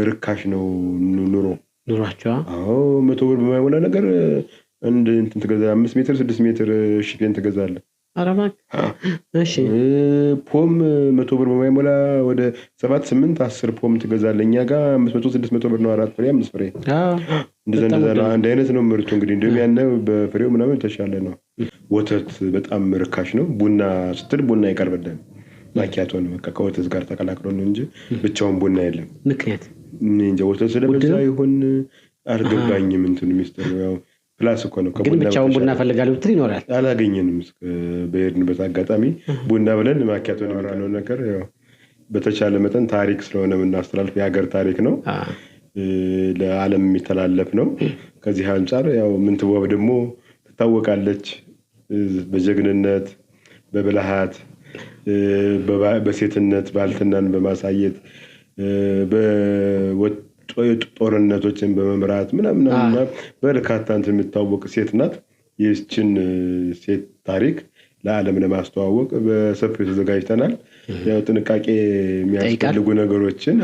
ርካሽ ነው ኑሮ ኑሯቸው። አዎ 100 ብር በማይሞላ ነገር አንድ እንትን ትገዛ፣ 5 ሜትር 6 ሜትር ሽፌን ትገዛለህ። ኧረ እባክህ። እሺ ፖም 100 ብር በማይሞላ ወደ 7 8 10 ፖም ትገዛለህ። እኛ ጋር 500 600 ብር ነው 4 ፍሬ 5 ፍሬ። እንደዛ እንደዛ ነው። አንድ አይነት ነው ምርቱ እንግዲህ። እንዲሁም ያነ በፍሬው ምናምን የተሻለ ነው። ወተት በጣም ርካሽ ነው። ቡና ስትል ቡና አይቀርብልህም። ማኪያቶ ነው በቃ ከወተት ጋር ተቀላቅሎ ነው እንጂ ብቻውን ቡና የለም። ምክንያት እኔ እንጃ ወተት ስለበዛ ይሁን አልገባኝም። እንትኑ ሚስጥሩ ያው plus እኮ ነው። ግን ብቻውን ቡና እፈልጋለሁ ብትል ይኖራል። አላገኘንም። በሄድንበት አጋጣሚ ቡና ብለን ማኪያቶ ነው ነገር። ያው በተቻለ መጠን ታሪክ ስለሆነ የምናስተላልፍ የሀገር ታሪክ ነው፣ ለዓለም የሚተላለፍ ነው። ከዚህ አንጻር ያው ምንትዋብ ደግሞ ትታወቃለች በጀግንነት፣ በብልሃት፣ በሴትነት ባልትናን በማሳየት፣ ጦርነቶችን በመምራት ምናምን በርካታ እንትን የምታወቅ ሴት ናት። ይህችን ሴት ታሪክ ለዓለም ለማስተዋወቅ በሰፊው ተዘጋጅተናል። ያው ጥንቃቄ የሚያስፈልጉ ነገሮችን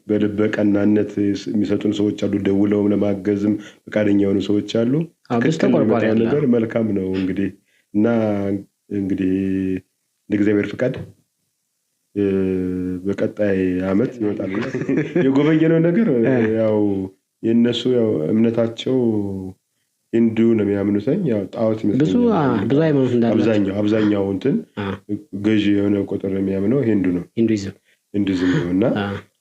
በልበ ቀናነት የሚሰጡን ሰዎች አሉ። ደውለውም ለማገዝም ፈቃደኛ የሆኑ ሰዎች አሉ። ነገር መልካም ነው እንግዲህ እና እንግዲህ እንደ እግዚአብሔር ፍቃድ በቀጣይ ዓመት ይወጣል። የጎበኘነው ነገር ያው የእነሱ ያው እምነታቸው ሂንዱ ነው የሚያምኑተኝ። ያው ጣዖት ይመስለኛል። ብዙ ሃይማኖት እንዳለ አብዛኛው እንትን ገዢ የሆነ ቁጥር የሚያምነው ሂንዱ ነው፣ ሂንዱይዝም ሂንዱይዝም ነው። እና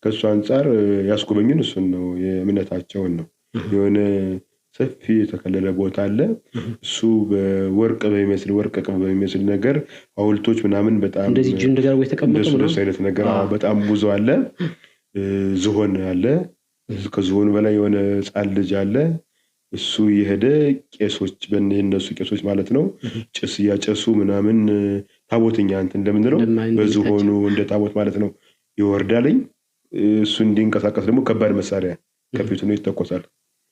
ከእሱ አንጻር ያስጎበኙን እሱን ነው፣ የእምነታቸውን ነው። የሆነ ሰፊ የተከለለ ቦታ አለ። እሱ በወርቅ በሚመስል ወርቅ ቅብ በሚመስል ነገር ሐውልቶች ምናምን በጣም እንደዚህ እጁን እንደጋርጎ የተቀመጡ እንደሱ አይነት ነገር በጣም ብዙ አለ። ዝሆን አለ። ከዝሆኑ በላይ የሆነ ሕፃን ልጅ አለ። እሱ የሄደ ቄሶች የእነሱ ቄሶች ማለት ነው ጭስ እያጨሱ ምናምን ታቦትኛ እንትን እንደምንለው በዝሆኑ እንደ ታቦት ማለት ነው ይወርዳልኝ። እሱ እንዲንቀሳቀስ ደግሞ ከባድ መሳሪያ ከፊቱ ነው ይተኮሳል።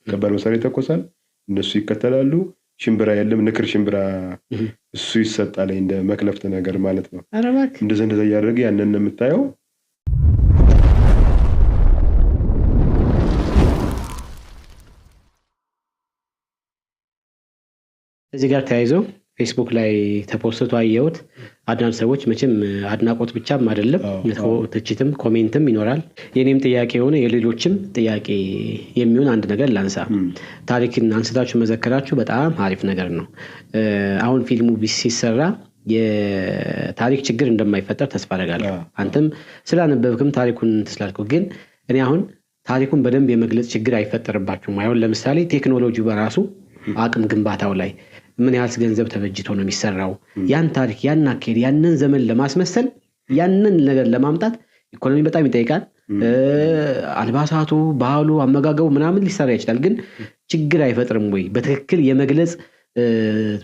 ከባድ መሳሪያ ይተኮሳል። እነሱ ይከተላሉ። ሽምብራ የለም ንክር ሽምብራ እሱ ይሰጣል እንደ መክለፍት ነገር ማለት ነው። እንደዛ እንደዛ እያደረገ ያንን ነው የምታየው። እዚህ ጋር ተያይዞ ፌስቡክ ላይ ተፖስቶ አየሁት። አንዳንድ ሰዎች መቼም አድናቆት ብቻም አይደለም ትችትም comment ም ይኖራል። የኔም ጥያቄ የሆነ የሌሎችም ጥያቄ የሚሆን አንድ ነገር ላንሳ። ታሪክን አንስታችሁ መዘከራችሁ በጣም አሪፍ ነገር ነው። አሁን ፊልሙ ሲሰራ የታሪክ ችግር እንደማይፈጠር ተስፋ አደርጋለሁ። አንተም ስላነበብክም ታሪኩን ስላልከው፣ ግን እኔ አሁን ታሪኩን በደንብ የመግለጽ ችግር አይፈጠርባችሁም። አሁን ለምሳሌ ቴክኖሎጂ በራሱ አቅም ግንባታው ላይ ምን ያህል ገንዘብ ተበጅቶ ነው የሚሰራው? ያን ታሪክ ያን አካሄድ ያንን ዘመን ለማስመሰል ያንን ነገር ለማምጣት ኢኮኖሚ በጣም ይጠይቃል። አልባሳቱ፣ ባህሉ፣ አመጋገቡ ምናምን ሊሰራ ይችላል። ግን ችግር አይፈጥርም ወይ? በትክክል የመግለጽ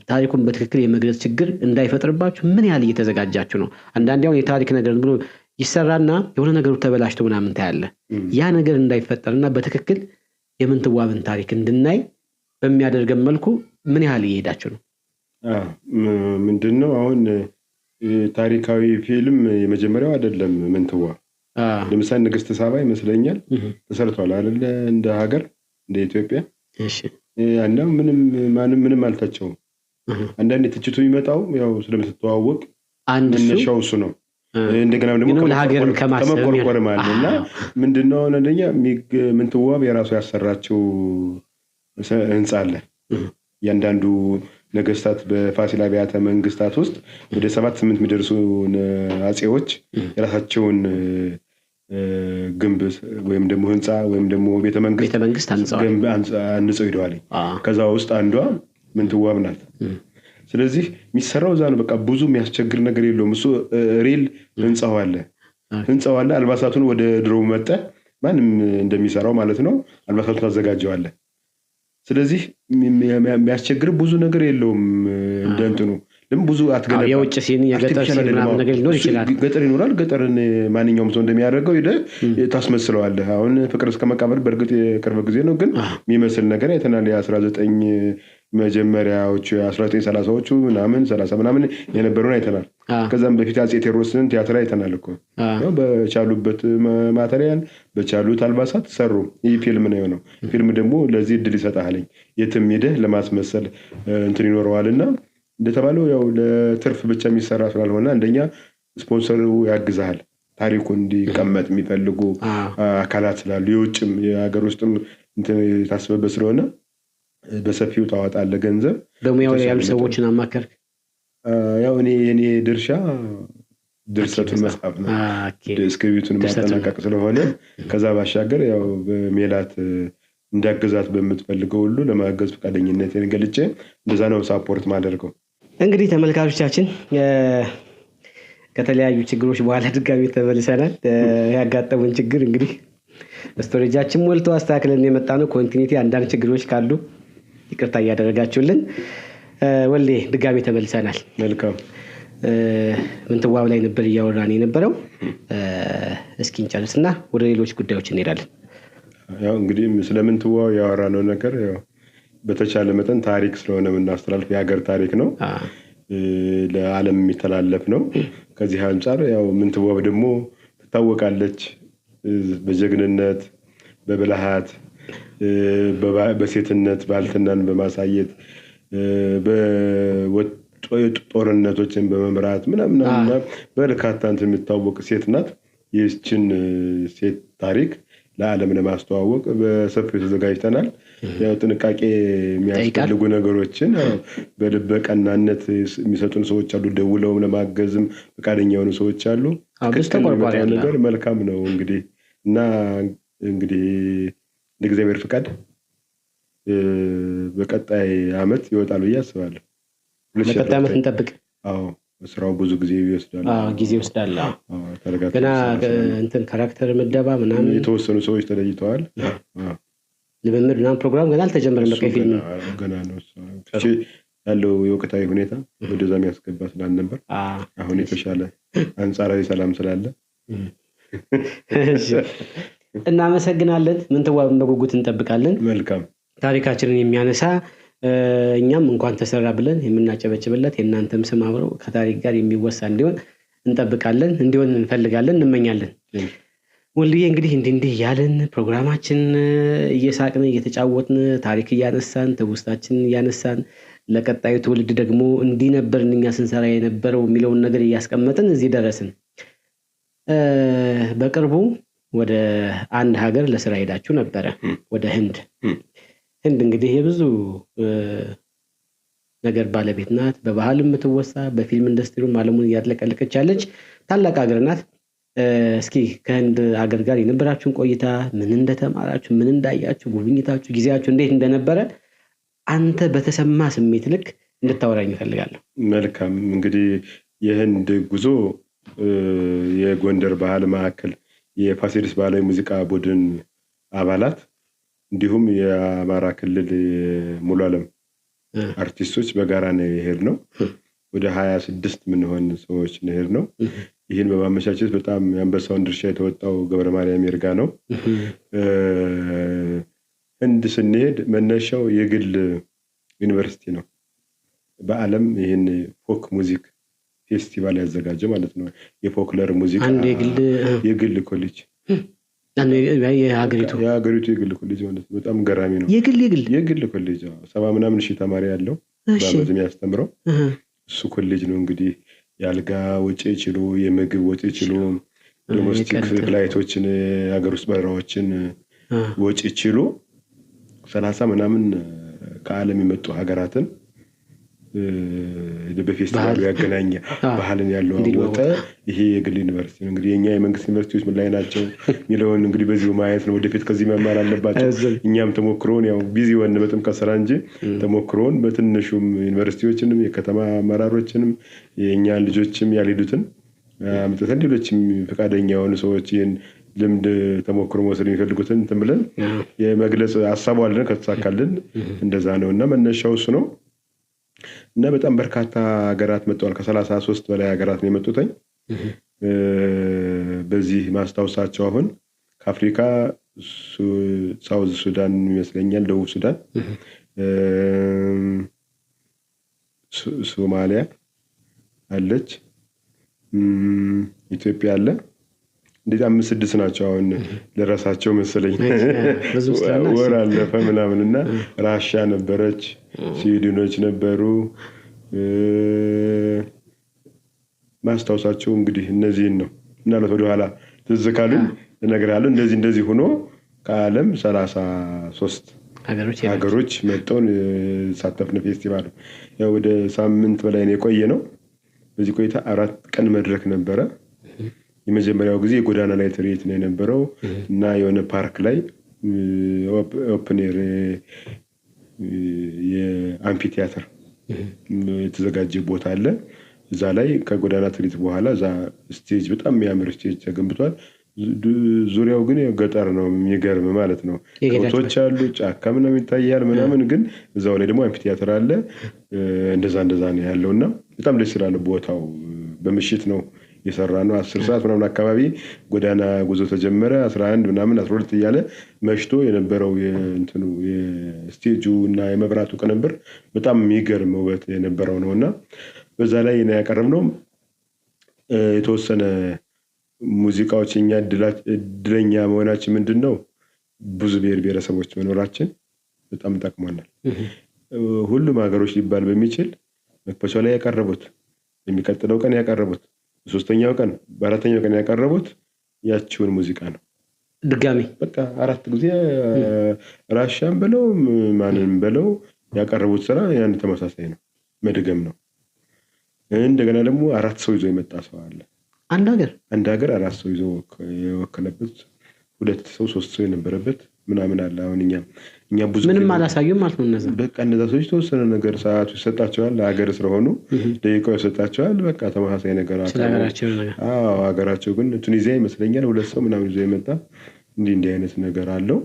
ታሪኩን በትክክል የመግለጽ ችግር እንዳይፈጥርባችሁ ምን ያህል እየተዘጋጃችሁ ነው? አንዳንዴ አሁን የታሪክ ነገር ብሎ ይሰራና የሆነ ነገሩ ተበላሽቶ ምናምን ታያለህ። ያ ነገር እንዳይፈጠርና በትክክል የምንትዋብን ታሪክ እንድናይ በሚያደርገን መልኩ ምን ያህል እየሄዳችሁ ነው? ምንድን ነው አሁን ታሪካዊ ፊልም የመጀመሪያው አይደለም። ምንትዋብ ለምሳሌ ንግስት ሳባ ይመስለኛል ተሰርቷል አይደለ? እንደ ሀገር እንደ ኢትዮጵያ እና ምንም ማንም ምንም አልታቸውም። አንዳንድ ትችቱ የሚመጣው ያው ስለምትተዋወቅ መነሻው እሱ ነው። እንደገና ደግሞ ከመቆርቆርም አለ እና ምንድነው አሁን አንደኛ ምንትዋብ የራሱ ያሰራችው ህንፃ አለ። እያንዳንዱ ነገስታት በፋሲል አብያተ መንግስታት ውስጥ ወደ 7 8 የሚደርሱ አፄዎች የራሳቸውን ግንብ ወይም ደግሞ ህንፃ ወይም ደግሞ ቤተመንግስት አንጸው ሄደዋል። ከዛ ውስጥ አንዷ ምንትዋብ ናት። ስለዚህ የሚሰራው እዛ ነው። በቃ ብዙ የሚያስቸግር ነገር የለውም። እሱ real ህንፃው አለ፣ ህንፃው አለ። አልባሳቱን ወደ ድሮ መጠ ማንም እንደሚሰራው ማለት ነው። አልባሳቱን ታዘጋጀዋለህ። ስለዚህ የሚያስቸግር ብዙ ነገር የለውም። እንደ እንትኑ ለምን ብዙ አትገነባም። የውጭ scene የገጠር scene ምናምን ነገር ሊኖር ይችላል። ገጠር ይኖራል። ገጠርን ማንኛውም ሰው እንደሚያደርገው ሄደህ ታስመስለዋለህ። አሁን ፍቅር እስከ መቃብር በእርግጥ የቅርብ ጊዜ ነው፣ ግን የሚመስል ነገር አይተናል። የ19 መጀመሪያዎቹ 1930ዎቹ ምናምን 30 ምናምን የነበረውን አይተናል። ከዛም በፊት አፄ ቴዎድሮስን ቲያትር አይተናል እኮ። ያው በቻሉበት material በቻሉት አልባሳት ሰሩ። ይህ ፊልም ነው የሆነው። ፊልም ደግሞ ለዚህ እድል ይሰጥሃል። የትም ሄደህ ለማስመሰል እንትን ይኖረዋልና እንደተባለው ያው ለትርፍ ብቻ የሚሰራ ስላልሆነ አንደኛ ስፖንሰሩ ያግዝሃል። ታሪኩ እንዲቀመጥ የሚፈልጉ አካላት ስላሉ የውጭም የሀገር ውስጥም እንትን የታሰበበት ስለሆነ በሰፊው ታወጣለህ ገንዘብ። በሙያው ላይ ያሉ ሰዎችን አማከርክ? ያው እኔ ድርሻ ድርሰቱን መጻፍ ነው። Script ኡን ማጠናቀቅ ስለሆነ ከዛ ባሻገር ያው በሜላት እንዲያግዛት በምትፈልገው ሁሉ ለማገዝ ፈቃደኝነቴን ገልጬ እንደዛ ነው support ማደርገው። እንግዲህ ተመልካቾቻችን ከተለያዩ ችግሮች በኋላ ድጋሚ ተመልሰናል። ያጋጠሙን ችግር እንግዲህ storage ኣችን ሞልቶ አስተካክለን የመጣ ነው። Continuity አንዳንድ ችግሮች ካሉ ይቅርታ እያደረጋችሁልን ወልዴ ድጋሚ ተመልሰናል። መልካም። ምንትዋብ ላይ ነበር እያወራን የነበረው። እስኪ እንጨርስና ወደ ሌሎች ጉዳዮች እንሄዳለን። ያው እንግዲህ ስለ ምንትዋብ ያወራነው ነገር ያው በተቻለ መጠን ታሪክ ስለሆነ የምናስተላልፍ የሀገር ታሪክ ነው፣ ለዓለም የሚተላለፍ ነው። ከዚህ አንፃር ያው ምንትዋብ ደግሞ ትታወቃለች በጀግንነት፣ በብልሃት፣ በሴትነት ባልትናን በማሳየት፣ ጦርነቶችን በመምራት ምናምን በርካታ እንትን የምታወቅ ሴት ናት። ይህችን ሴት ታሪክ ለዓለም ለማስተዋወቅ በሰፊው ተዘጋጅተናል። ያው ጥንቃቄ የሚያስፈልጉ ነገሮችን በልበ ቀናነት የሚሰጡን ሰዎች አሉ። ደውለውም ለማገዝም ፈቃደኛ የሆኑ ሰዎች አሉ። ነገር መልካም ነው እንግዲህ እና እንግዲህ እንደ እግዚአብሔር ፍቃድ በቀጣይ አመት ይወጣል ብዬ አስባለሁ። ለቀጣይ አመት እንጠብቅ። አዎ ስራው ብዙ ጊዜ ይወስዳል። አዎ ጊዜ ይወስዳል። አዎ ገና እንትን character ምደባ ምናምን የተወሰኑ ሰዎች ተለይተዋል። ልምምድ ምናምን ፕሮግራም ገና አልተጀመረም። በቃ ፊልም ገና ነው ያለው የወቅታዊ ሁኔታ ወደዛ የሚያስገባ ስላልነበር አሁን የተሻለ አንጻራዊ ሰላም ስላለ እናመሰግናለን። ምንትዋብን በጉጉት እንጠብቃለን። መልካም። ታሪካችንን የሚያነሳ እኛም እንኳን ተሰራ ብለን የምናጨበጭብለት የእናንተም ስም አብረው ከታሪክ ጋር የሚወሳ እንዲሆን እንጠብቃለን፣ እንዲሆን እንፈልጋለን፣ እንመኛለን። ወልድዬ እንግዲህ እንዲህ እያልን ፕሮግራማችን እየሳቅን እየተጫወትን ታሪክ እያነሳን ትውስታችን እያነሳን ለቀጣዩ ትውልድ ደግሞ እንዲህ ነበርን እኛ ስንሰራ የነበረው የሚለውን ነገር እያስቀመጥን እዚህ ደረስን። በቅርቡ ወደ አንድ ሀገር ለስራ ሄዳችሁ ነበረ፣ ወደ ህንድ። ህንድ እንግዲህ የብዙ ነገር ባለቤት ናት። በባህል የምትወሳ በፊልም ኢንዱስትሪውም ዓለሙን እያጥለቀለቀች ያለች ታላቅ ሀገር ናት። እስኪ ከህንድ ሀገር ጋር የነበራችሁን ቆይታ፣ ምን እንደተማራችሁ፣ ምን እንዳያችሁ፣ ጉብኝታችሁ፣ ጊዜያችሁ እንዴት እንደነበረ አንተ በተሰማ ስሜት ልክ እንድታወራኝ እፈልጋለሁ። መልካም። እንግዲህ የህንድ ጉዞ የጎንደር ባህል ማዕከል የፋሲለደስ ባህላዊ ሙዚቃ ቡድን አባላት እንዲሁም የአማራ ክልል ሙሉ ዓለም አርቲስቶች በጋራ ነው የሄድነው። ወደ 26 የምንሆን ሰዎች ነው የሄድነው። ይህን በማመቻቸት በጣም የአንበሳውን ድርሻ የተወጣው ገብረ ማርያም ይርጋ ነው። ህንድ ስንሄድ መነሻው የግል ዩኒቨርሲቲ ነው። በዓለም ይህን folk music festival ያዘጋጀው ማለት ነው። የ folklore ሙዚቃ የግል ኮሌጅ የሀገሪቱ የግል ኮሌጅ ማለት ነው። በጣም ገራሚ ነው። የግል ኮሌጅ 70 ምናምን ሺህ ተማሪ ያለው በአመት የሚያስተምረው እሱ ኮሌጅ ነው። እንግዲህ የአልጋ ወጪ ችሎ፣ የምግብ ወጪ ችሎ፣ domestic flight ኦችን የሀገር ውስጥ በረራዎችን ወጪ ችሎ 30 ምናምን ከዓለም የመጡ ሀገራትን በፌስቲቫሉ ያገናኘ ባህልን ያለዋወጠ ይሄ የግል ዩኒቨርሲቲ ነው። እንግዲህ የኛ የመንግስት ዩኒቨርሲቲዎች ምን ላይ ናቸው የሚለውን እንግዲህ በዚሁ ማየት ነው። ወደፊት ከዚህ መማር አለባቸው። እኛም ተሞክሮውን ያው busy ሆነን በጥምቀት ስራ እንጂ ተሞክሮውን በትንሹም ዩኒቨርሲቲዎችንም የከተማ አመራሮችንም የእኛን ልጆችም ያልሄዱትን አምጥተን ሌሎችም ፈቃደኛ የሆኑ ሰዎች ይህን ልምድ ተሞክሮ መውሰድ የሚፈልጉትን እንትን ብለን የመግለጽ ሀሳቡ አለን። ከተሳካልን እንደዛ ነው እና መነሻው እሱ ነው። እና በጣም በርካታ ሀገራት መጥተዋል። ከ33 በላይ ሀገራት ነው የመጡትኝ። በዚህ ማስታወሳቸው አሁን ከአፍሪካ ሳውዝ ሱዳን ይመስለኛል፣ ደቡብ ሱዳን፣ ሶማሊያ አለች፣ ኢትዮጵያ አለ። እንደዚህ 5 6 ናቸው። አሁን ለራሳቸው መሰለኝ ወር አለፈ ምናምን እና ራሻ ነበረች፣ ስዊድኖች ነበሩ። ማስታወሳቸው እንግዲህ እነዚህን ነው። ምናልባት ወደኋላ ትዝ ካሉኝ እነግርሃለሁ። እንደዚህ እንደዚህ ሆኖ ከዓለም 33 ሀገሮች መጥተው ሳተፍን። ፌስቲቫሉ ያው ወደ ሳምንት በላይ ነው የቆየ ነው። በዚህ ቆይታ 4 ቀን መድረክ ነበረ። የመጀመሪያው ጊዜ የጎዳና ላይ ትርኢት ነው የነበረው እና የሆነ ፓርክ ላይ open air የ amphitheater የተዘጋጀ ቦታ አለ። እዛ ላይ ከጎዳና ትርኢት በኋላ እዛ stage በጣም የሚያምር stage ተገንብቷል። ዙሪያው ግን ገጠር ነው፣ የሚገርም ማለት ነው። ከብቶች አሉ፣ ጫካ ምናምን ይታያል ምናምን። ግን እዛው ላይ ደግሞ amphitheater አለ። እንደዛ እንደዛ ነው ያለው እና በጣም ደስ ይላል ቦታው። በምሽት ነው የሰራ ነው። 10 ሰዓት ምናምን አካባቢ ጎዳና ጉዞ ተጀመረ። 11 ምናምን 12 እያለ መሽቶ የነበረው የእንትኑ የስቴጁ እና የመብራቱ ቅንብር በጣም የሚገርም ውበት የነበረው ነው እና በዛ ላይ ነው ያቀረብነው። የተወሰነ ሙዚቃዎች እኛ እድለኛ መሆናችን ምንድን ነው፣ ብዙ ብሔር ብሔረሰቦች መኖራችን በጣም ጠቅሞናል። ሁሉም ሀገሮች ሊባል በሚችል መክፈቻው ላይ ያቀረቡት፣ የሚቀጥለው ቀን ያቀረቡት፣ በሶስተኛው ቀን በአራተኛው ቀን ያቀረቡት ያቺውን ሙዚቃ ነው ድጋሚ። በቃ 4 ጊዜ ራሻን ብለው ማንን ብለው ያቀረቡት ስራ ያን ተመሳሳይ ነው፣ መድገም ነው። እንደገና ደግሞ 4 ሰው ይዞ የመጣ ሰው አለ። አንድ ሀገር 4 ሰው ይዞ የወከለበት፣ 2 ሰው 3 ሰው የነበረበት ምናምን አለ። አሁን እኛ ብዙ ምንም አላሳዩም ማለት ነው። እነዛ በቃ እነዛ ሰዎች ተወሰነ ነገር ሰዓቱ ይሰጣቸዋል፣ ሀገር ስለሆኑ ደቂቃው ይሰጣቸዋል። በቃ ተመሳሳይ ነገር አዎ፣ ሀገራቸው ግን ቱኒዚያ ይመስለኛል 2 ሰው ምናምን ይዞ የመጣ እንዲህ እንዲህ አይነት ነገር አለው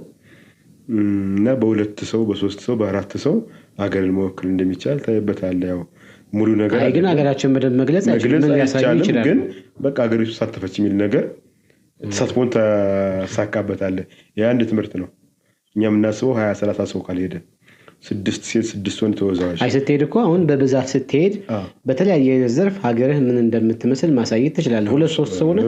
እና በ2 ሰው በ3 ሰው በ4 ሰው ሀገርን መወከል እንደሚቻል ታይበታል። ያው ሙሉ ነገር አይ ግን ሀገራቸውን በደንብ መግለጽ አይቻልም፣ ግን በቃ ሀገሪቱ ተሳተፈች የሚል ነገር ተሳትፎን ተሳካበታለህ። የአንድ ትምህርት ነው። እኛ የምናስበው 20 30 ሰው ካልሄደ 6 ሴት 6 ወንድ ተወዛዋዥ። አይ ስትሄድ እኮ አሁን በብዛት ስትሄድ በተለያየ ዘርፍ ሀገርህ ምን እንደምትመስል ማሳየት ትችላለህ። 2 3 ሰው ነው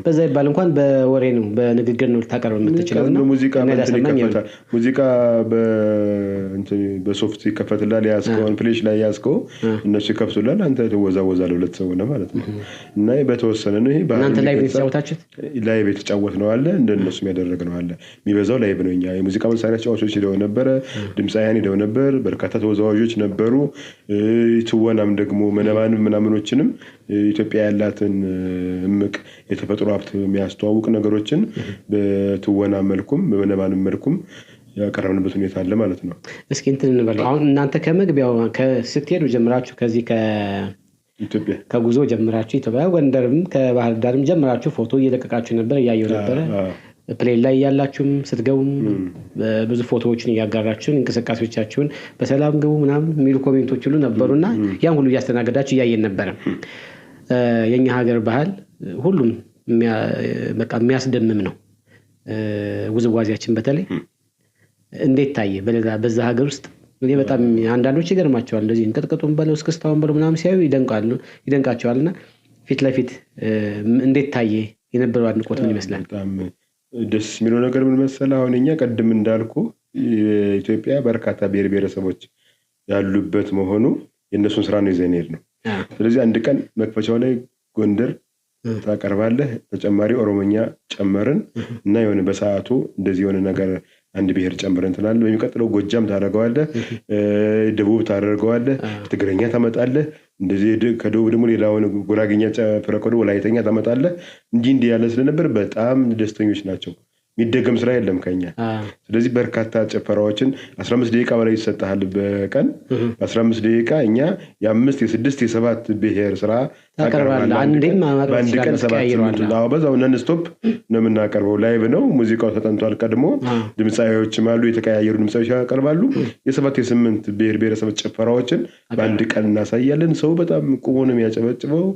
በዛ ይባል እንኳን በወሬ ነው በንግግር ነው ልታቀርብ የምትችለው። እና ሙዚቃ ይከፈታል። ሙዚቃ በ soft ይከፈትላል። ያዝከውን flash ላይ ያዝከው እነሱ ይከፍቱላል። አንተ ትወዛወዛለህ። 2 ሰው ነው ማለት ነው። እና በተወሰነ ነው ይሄ። እናንተ live የተጫወታችሁት? live የተጫወትነው አለ፣ እንደነሱም ያደረግነው አለ። የሚበዛው live ነው። እኛ የሙዚቃ መሳሪያ ተጫዋቾች ሄደው ነበረ፣ ድምፃውያን ሄደው ነበር፣ በርካታ ተወዛዋዦች ነበሩ። ትወናም ደግሞ መነባን ምናምኖችንም ኢትዮጵያ ያላትን እምቅ የተፈጥሮ ሀብት የሚያስተዋውቅ ነገሮችን በትወና መልኩም በመነባን መልኩም ያቀረብንበት ሁኔታ አለ ማለት ነው። እስኪ እንትን እንበለው አሁን እናንተ ከመግቢያው ስትሄዱ ጀምራችሁ ከዚህ ኢትዮጵያ ከጉዞ ጀምራችሁ ኢትዮጵያ ጎንደርም ከባህር ዳርም ጀምራችሁ ፎቶ እየለቀቃችሁ ነበር፣ እያየሁ ነበረ። plane ላይ ያላችሁም ስትገቡም ብዙ ፎቶዎችን እያጋራችሁን እንቅስቃሴዎቻችሁን በሰላም ግቡ ምናምን የሚሉ comment ኦች ሁሉ ነበሩና ያን ሁሉ እያስተናገዳችሁ እያየን ነበረ። የኛ ሀገር ባህል ሁሉም በቃ የሚያስደምም ነው። ውዝዋዜያችን በተለይ እንዴት ታየ በዛ ሀገር ውስጥ? እኔ በጣም አንዳንዶች ይገርማቸዋል። እንደዚህ እንቅጥቅጡን በለው እስክስታውን በለው ምናምን ሲያዩ ይደንቃቸዋልና ፊት ለፊት እንዴት ታየ የነበረው አድናቆት ምን ይመስላል? በጣም ደስ የሚለው ነገር ምን መሰለህ፣ አሁን እኛ ቀድም እንዳልኩ ኢትዮጵያ በርካታ ብሔር ብሔረሰቦች ያሉበት መሆኑ የእነሱን ስራ ነው ይዘን የሄድነው። ስለዚህ አንድ ቀን መክፈቻው ላይ ጎንደር ታቀርባለህ፣ ተጨማሪ ኦሮሞኛ ጨመርን እና የሆነ በሰዓቱ እንደዚህ የሆነ ነገር አንድ ብሔር ጨምረን ትላለህ። በሚቀጥለው ጎጃም ታደርገዋለህ፣ ደቡብ ታደርገዋለህ፣ ትግረኛ ታመጣለህ። እንደዚህ ከደቡብ ደግሞ ሌላውን ጉራጌኛ ጨፍረህ ወላይተኛ ታመጣለህ። እንዲህ እንዲህ ያለ ስለነበር በጣም ደስተኞች ናቸው። የሚደገም ስራ የለም ከኛ። ስለዚህ በርካታ ጭፈራዎችን 15 ደቂቃ በላይ ይሰጥሃል በቀን። 15 ደቂቃ እኛ የ5 የ6 የ7 ብሔር ስራ ታቀርባለህ። በአንድ ቀን 7 8 በዛው non stop ነው የምናቀርበው። live ነው፣ ሙዚቃው ተጠንቷል ቀድሞ። ድምፃዊዎችም አሉ፣ የተቀያየሩ ድምፃዊዎች ያቀርባሉ። የ7 የ8 ብሔር ብሔረሰብ ጭፈራዎችን በአንድ ቀን እናሳያለን። ሰው በጣም ቁሞ ነው የሚያጨበጭበው።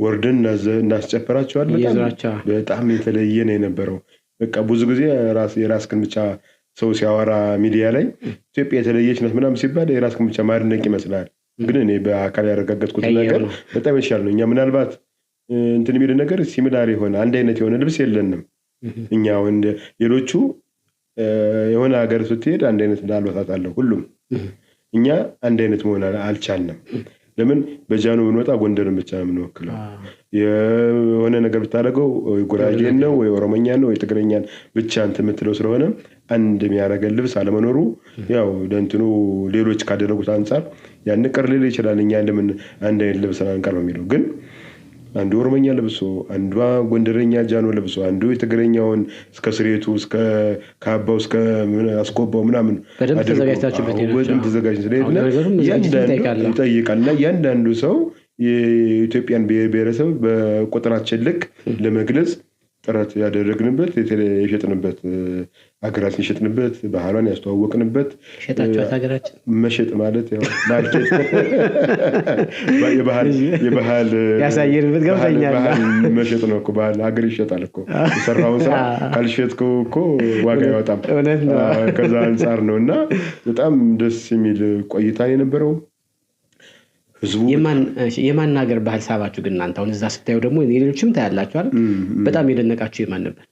ወርደን እናስጨፍራቸዋለን። በጣም የተለየ ነው የነበረው። በቃ ብዙ ጊዜ የራስህን ብቻ ሰው ሲያወራ ሚዲያ ላይ ኢትዮጵያ የተለየች ናት ምናምን ሲባል የራስህን ብቻ ማድነቅ ይመስላል። ግን እኔ በአካል ያረጋገጥኩት ነገር በጣም የተሻለ ነው። እኛ ምናልባት እንትን የሚል ነገር similar የሆነ አንድ አይነት የሆነ ልብስ የለንም። እኛ አሁን ሌሎቹ የሆነ ሀገር ስትሄድ አንድ አይነት አልባሳት አለው ሁሉም። እኛ አንድ አይነት መሆን አልቻልንም። ለምን በጃኖ ብንወጣ ጎንደርን ብቻ ነው የምንወክለው። የሆነ ነገር ብታደርገው ወይ ጉራጌን ነው ወይ ኦሮሞኛን ነው ወይ ትግረኛን ብቻ እንትን የምትለው ስለሆነ አንድ የሚያደርገን ልብስ አለመኖሩ ያው ለእንትኑ ሌሎች ካደረጉት አንጻር ያን ቅር ሊል ይችላል። እኛ ለምን አንድ አይነት ልብስ አንቀርብም የሚለው ግን አንዱ ኦሮሞኛ ለብሶ፣ አንዷ ጎንደረኛ ጃኖ ለብሶ፣ አንዱ የትግረኛውን እስከ ስሬቱ እስከ ካባው እስከ አስኮባው ምናምን በደንብ ተዘጋጅታችሁበት በደንብ ተዘጋጅተን ስለሄድን ይጠይቃል። እና እያንዳንዱ ሰው የኢትዮጵያን ብሔር ብሔረሰብ በቁጥራችን ልክ ለመግለጽ ጥረት ያደረግንበት፣ የሸጥንበት፣ ሀገራችን የሸጥንበት፣ ባህሏን ያስተዋወቅንበት። ሸጣችኋት ሀገራችን? መሸጥ ማለት ያው market የባህል ያሳየንበት ገብቶኛል። ባህል መሸጥ ነው እኮ፣ ባህል ሀገር ይሸጣል እኮ። የሰራውን ስራ ካልሸጥከው እኮ ዋጋ አይወጣም። እውነት ነው። ከዛ አንጻር ነው። እና በጣም ደስ የሚል ቆይታ የነበረው። ህዝቡ የማን ሀገር ባህል ሳባችሁ ግን እናንተ? አሁን እዛ ስታዩ ደግሞ ሌሎችም ታያላችሁ አይደል? በጣም የደነቃችሁ የማን ነበር?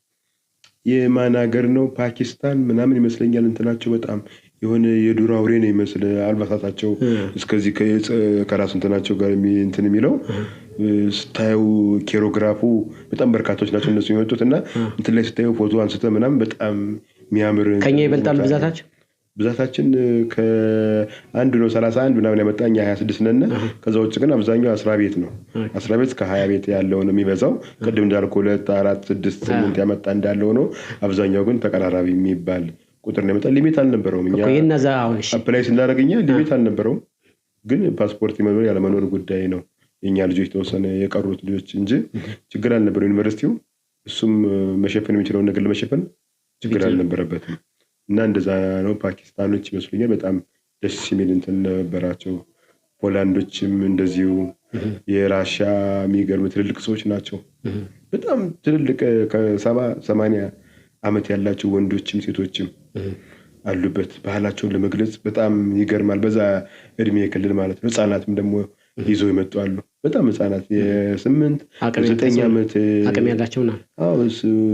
የማን ሀገር ነው? ፓኪስታን ምናምን ይመስለኛል። እንትናቸው በጣም የሆነ የዱር አውሬ ነው ይመስል አልባሳታቸው እስከዚህ ከራስ እንትናቸው ጋር እንትን የሚለው ስታየው ኬሮግራፉ በጣም በርካቶች ናቸው እነሱ የመጡት። እና እንትን ላይ ስታየው ፎቶ አንስተ ምናምን በጣም የሚያምር። ከኛ ይበልጣሉ ብዛታቸው? ብዛታችን ከአንዱ ነው 31 ምናምን ያመጣ፣ እኛ 26 ነን። ከዛ ውጭ ግን አብዛኛው 10 ቤት ነው። 10 ቤት ከ20 ቤት ያለው ነው የሚበዛው። ቅድም እንዳልኩ 2፣ 4፣ 6፣ 8 ያመጣ እንዳለው ነው። አብዛኛው ግን ተቀራራቢ የሚባል ቁጥር ነው ያመጣ። limit አልነበረውም። እኛ apply ስናደርግ እኛ limit አልነበረውም። ግን ፓስፖርት የመኖር ያለመኖር ጉዳይ ነው የኛ ልጆች ተወሰነ የቀሩት ልጆች እንጂ ችግር አልነበረው። ዩኒቨርሲቲው እሱም መሸፈን የሚችለውን ነገር ለመሸፈን ችግር አልነበረበትም። እና እንደዛ ነው። ፓኪስታኖች ይመስሉኛል በጣም ደስ የሚል እንትን ነበራቸው። ፖላንዶችም እንደዚሁ። የራሻ የሚገርም ትልልቅ ሰዎች ናቸው። በጣም ትልልቅ ከ70 80 ዓመት ያላቸው ወንዶችም ሴቶችም አሉበት። ባህላቸውን ለመግለጽ በጣም ይገርማል። በዛ እድሜ ክልል ማለት ነው። ህጻናትም ደግሞ ይዘው የመጡ አሉ። በጣም ህጻናት የ8 9 ዓመት አቅም ያላቸው ና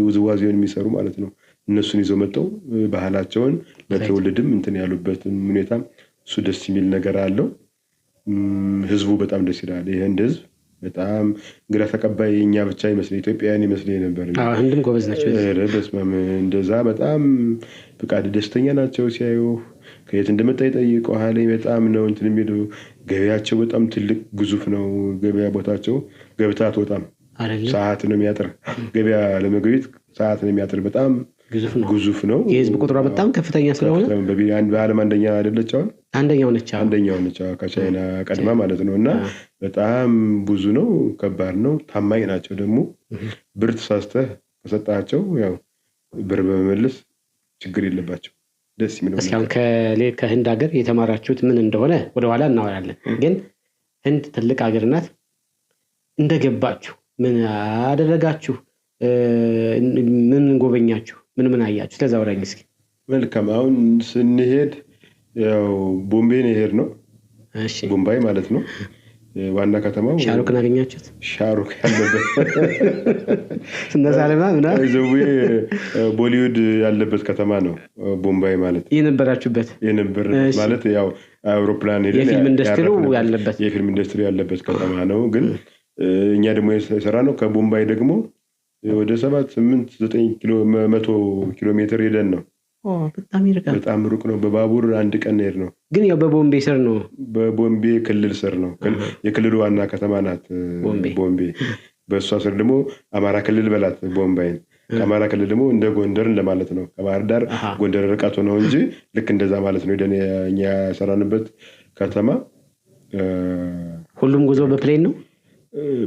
ውዝዋዜውን የሚሰሩ ማለት ነው። እነሱን ይዘው መጥተው ባህላቸውን ለትውልድም እንትን ያሉበት ሁኔታ እሱ ደስ የሚል ነገር አለው። ህዝቡ በጣም ደስ ይላል። የህንድ ህዝብ በጣም እንግዳ ተቀባይ እኛ ብቻ ይመስለኝ ኢትዮጵያውያን ይመስለኝ ነበር። ህንድም ጎበዝ ናቸው። በስመ አብ እንደዛ በጣም በቃ ደስተኛ ናቸው ሲያዩ፣ ከየት እንደመጣ ይጠይቀዋል። በጣም ነው እንትን የሚሉ። ገበያቸው በጣም ትልቅ ግዙፍ ነው። ገበያ ቦታቸው ገብተህ አትወጣም። ሰዓት ነው የሚያጥር፣ ገበያ ለመግቢት ሰዓት ነው የሚያጥር። በጣም ግዙፍ ነው። ግዙፍ ነው። የህዝብ ቁጥሯ በጣም ከፍተኛ ስለሆነ በዓለም አንደኛ አይደለች አሁን? አንደኛው ነች። አንደኛው ነች ከቻይና ቀድማ ማለት ነው። እና በጣም ብዙ ነው፣ ከባድ ነው። ታማኝ ናቸው ደግሞ። ብር ተሳስተህ ከሰጣቸው ያው ብር በመመለስ ችግር የለባቸው። ደስ የሚለው እስኪ አሁን ከህንድ ሀገር የተማራችሁት ምን እንደሆነ ወደኋላ እናወራለን። ግን ህንድ ትልቅ ሀገር ናት። እንደገባችሁ ምን አደረጋችሁ? ምን ጎበኛችሁ? ምን ምን አያችሁ? ስለዛ አውራኝ እስኪ። መልካም። አሁን ስንሄድ ያው ቦምቤ ነው የሄድነው። ቦምባይ ማለት ነው ዋና ከተማው። ሻሩክን አገኛችሁት? ሻሩክ ያለበት ስነሳለማ ምናምን ቦሊውድ ያለበት ከተማ ነው ቦምባይ ማለት። የነበራችሁበት የነበርንበት ማለት ያው አውሮፕላን ሄደን የፊልም ኢንዱስትሪው ያለበት የፊልም ኢንዱስትሪ ያለበት ከተማ ነው። ግን እኛ ደግሞ የሰራነው ከቦምባይ ደግሞ ወደ 7፣ 8፣ 9 ኪሎ 100 ኪሎ ሜትር ሄደን ነው። በጣም ይርቃል። በጣም ሩቅ ነው። በባቡር አንድ ቀን ሄድ ነው። ግን ያው በቦምቤ ስር ነው። በቦምቤ ክልል ስር ነው። የክልሉ ዋና ከተማ ናት ቦምቤ። በእሷ ስር ደግሞ አማራ ክልል በላት ቦምባይን። ከአማራ ክልል ደግሞ እንደ ጎንደር እንደማለት ነው። ከባህር ዳር ጎንደር ርቀቱ ነው እንጂ ልክ እንደዛ ማለት ነው። ሄደን እኛ የሰራንበት ከተማ። ሁሉም ጉዞ በ plane ነው?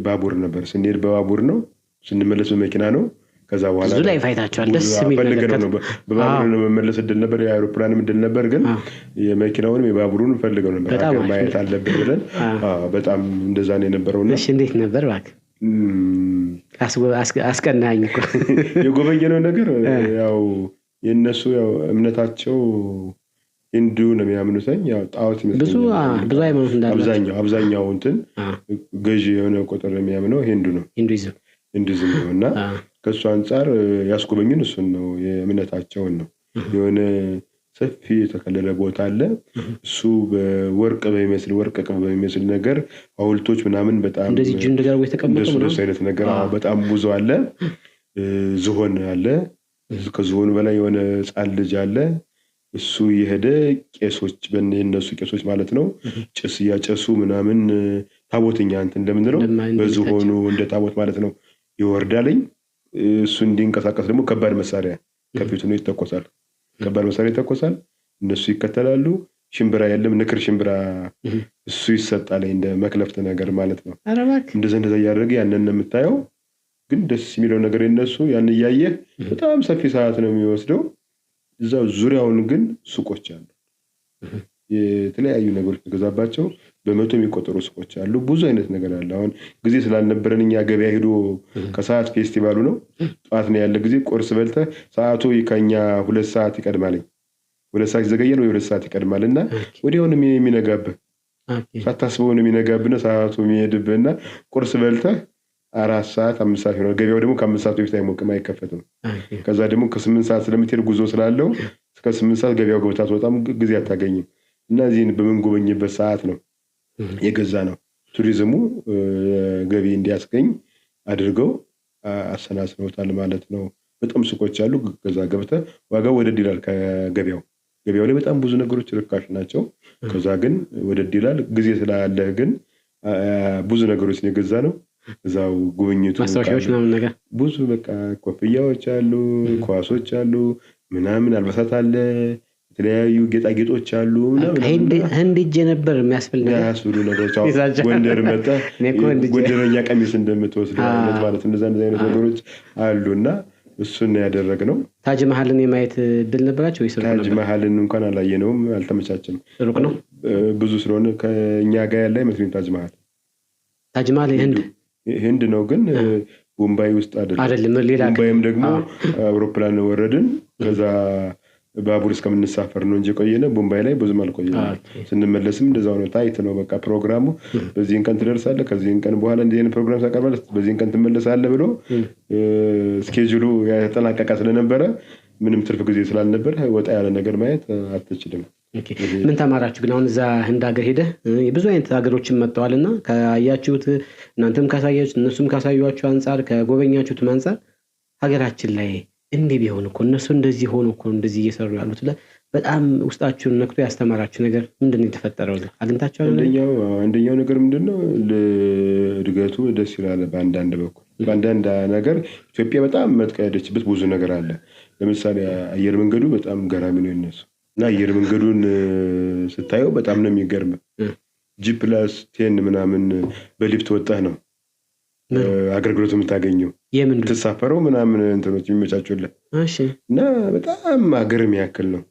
ባቡር ነበር። ስንሄድ በባቡር ነው፣ ስንመለስ በመኪና ነው። ከዛ በኋላ ብዙ ላይ ፋይታቸዋል። ደስ የሚል ነገር ነው። በባቡር ለመመለስ እድል ነበር፣ የአውሮፕላንም እድል ነበር። ግን የመኪናውንም የባቡሩን ፈልገው ነበር፣ ሀገር ማየት አለብን ብለን በጣም እንደዛ ነው የነበረውና። እሺ፣ እንዴት ነበር እባክህ? አስቀናኝ እኮ። የጎበኘነው ነገር ያው የእነሱ ያው እምነታቸው ሂንዱ ነው የሚያምኑት። ያው ጣዖት ብዙ ይመስለኛል። ብዙ ሃይማኖት እንዳላቸው አብዛኛው እንትን ገዢ የሆነ ቁጥር የሚያምነው ሂንዱ ነው፣ ሂንዱይዝም ሂንዱይዝም ነው። እና ከእሱ አንጻር ያስጎበኙን እሱን ነው፣ የእምነታቸውን ነው። የሆነ ሰፊ የተከለለ ቦታ አለ። እሱ በወርቅ በሚመስል ወርቅ ቅብ በሚመስል ነገር ሐውልቶች ምናምን በጣም እንደዚህ እጁን እንደዚህ የተቀመጡ እንደሱ እንደሱ አይነት ነገር በጣም ብዙ አለ። ዝሆን አለ። ከዝሆኑ በላይ የሆነ ሕፃን ልጅ አለ። እሱ የሄደ ቄሶች የእነሱ ቄሶች ማለት ነው ጭስ እያጨሱ ምናምን ታቦትኛ እንትን እንደምንለው በዝሆኑ እንደ ታቦት ማለት ነው ይወርዳልኝ። እሱ እንዲንቀሳቀስ ደግሞ ከባድ መሳሪያ ከፊቱ ነው ይተኮሳል። ከባድ መሳሪያ ይተኮሳል። እነሱ ይከተላሉ። ሽምብራ የለም ንክር ሽምብራ እሱ ይሰጣል እንደ መክለፍት ነገር ማለት ነው። እንደዛ እንደዛ እያደረገ ያንን ነው የምታየው። ግን ደስ የሚለው ነገር የነሱ ያን እያየህ በጣም ሰፊ ሰዓት ነው የሚወስደው። እዛ ዙሪያውን ግን ሱቆች አሉ፣ የተለያዩ ነገሮች ተገዛባቸው በመቶ የሚቆጠሩ ሱቆች አሉ። ብዙ አይነት ነገር አለ። አሁን ጊዜ ስላልነበረን እኛ ገበያ ሄዶ ከሰዓት ፌስቲቫሉ ነው ጠዋት ነው ያለ ጊዜ ቁርስ በልተህ ሰዓቱ ከኛ 2 ሰዓት ይቀድማል። 2 ሰዓት ይዘገያል ወይ 2 ሰዓት ይቀድማል። እና ወዲያውኑ የሚነጋብህ ሳታስበው ነው የሚነጋብህ ሰዓቱ የሚሄድብህና ቁርስ በልተህ 4 ሰዓት 5 ሰዓት ይሆናል። ገበያው ደግሞ ከ5 ሰዓት በፊት አይሞቅም፣ አይከፈትም። ከዛ ደግሞ ከ8 ሰዓት ስለምትሄድ ጉዞ ስላለው እስከ 8 ሰዓት ገበያው ገብታ አትወጣም፣ ጊዜ አታገኝም። እና እዚህን በምንጎበኝበት ሰዓት ነው የገዛ ነው። ቱሪዝሙ ገቢ እንዲያስገኝ አድርገው አሰናስነውታል ማለት ነው። በጣም ሱቆች አሉ። ገዛ ገብተህ ዋጋው ወደድ ይላል ከገበያው። ገበያው ላይ በጣም ብዙ ነገሮች ርካሽ ናቸው። ከዛ ግን ወደድ ይላል። ጊዜ ስላለህ ግን ብዙ ነገሮች ነው የገዛ ነው። እዛው ጉብኝቱ ማስታወሻዎች ምናምን ነገር ብዙ በቃ ኮፍያዎች አሉ፣ ኳሶች አሉ፣ ምናምን አልባሳት አለ፣ የተለያዩ ጌጣጌጦች አሉ ምናምን። ህንድ ሄጄ ነበር የሚያስብል ነገር የሚያስብሉ ነገሮች። ጎንደር መጣ ጎንደረኛ ቀሚስ እንደምትወስድ አይነት ማለት እንደዛ እንደዛ አይነት ነገሮች አሉና እሱን ያደረግነው። ታጅ መሀልን የማየት እድል ነበራቸው ወይስ ሩቅ ታጅ ነበር? መሀልን እንኳን አላየነውም፣ አልተመቻቸም። ሩቅ ነው ብዙ ስለሆነ ከኛ ጋር ያለ አይመስለኝም። ታጅ መሀል ታጅ መሀል ህንድ ህንድ ነው፣ ግን ቦምባይ ውስጥ አይደለም። አይደለም፣ ሌላ ቦምባይም ደግሞ አውሮፕላን ወረድን። ከዛ ባቡር እስከምንሳፈር ነው እንጂ የቆየነ ቦምባይ ላይ ብዙም አልቆየንም። ስንመለስም እንደዛው ነው። tight ነው በቃ ፕሮግራሙ። በዚህን ቀን ትደርሳለህ፣ ከዚህን ቀን በኋላ እንዲህ አይነት ፕሮግራም ታቀርባለህ፣ በዚህን ቀን ትመለሳለህ ብሎ schedule ኡ ያጠናቀቀ ስለነበረ ምንም ትርፍ ጊዜ ስላልነበረ ወጣ ያለ ነገር ማየት አትችልም። ምን ተማራችሁ ግን አሁን እዛ ህንድ ሀገር ሄደህ ብዙ አይነት ሀገሮችን መጥተዋልና ካያችሁት እናንተም ካሳያችሁት እነሱም ካሳዩአችሁ አንጻር ከጎበኛችሁትም አንጻር ሀገራችን ላይ እንዲህ ቢሆን እኮ እነሱ እንደዚህ ሆኖ እኮ እንደዚህ እየሰሩ ያሉት በጣም ውስጣችሁን ነክቶ ያስተማራችሁ ነገር ምንድን ነው የተፈጠረው? አግኝታችኋል? አንደኛው ነገር ምንድነው እድገቱ ደስ ይላል። በአንዳንድ በኩል በአንዳንድ ነገር ኢትዮጵያ በጣም መጥቃ ሄደችበት ብዙ ነገር አለ። ለምሳሌ አየር መንገዱ በጣም ገራሚ ነው የነሱ እና አየር መንገዱን ስታየው በጣም ነው የሚገርም። G+10 ምናምን በሊፍት ወጣህ ነው አገልግሎት የምታገኘው የምትሳፈረው ምናምን እንትኖች የሚመቻቹልህ። እሺ። እና በጣም ሀገር የሚያክል ነው።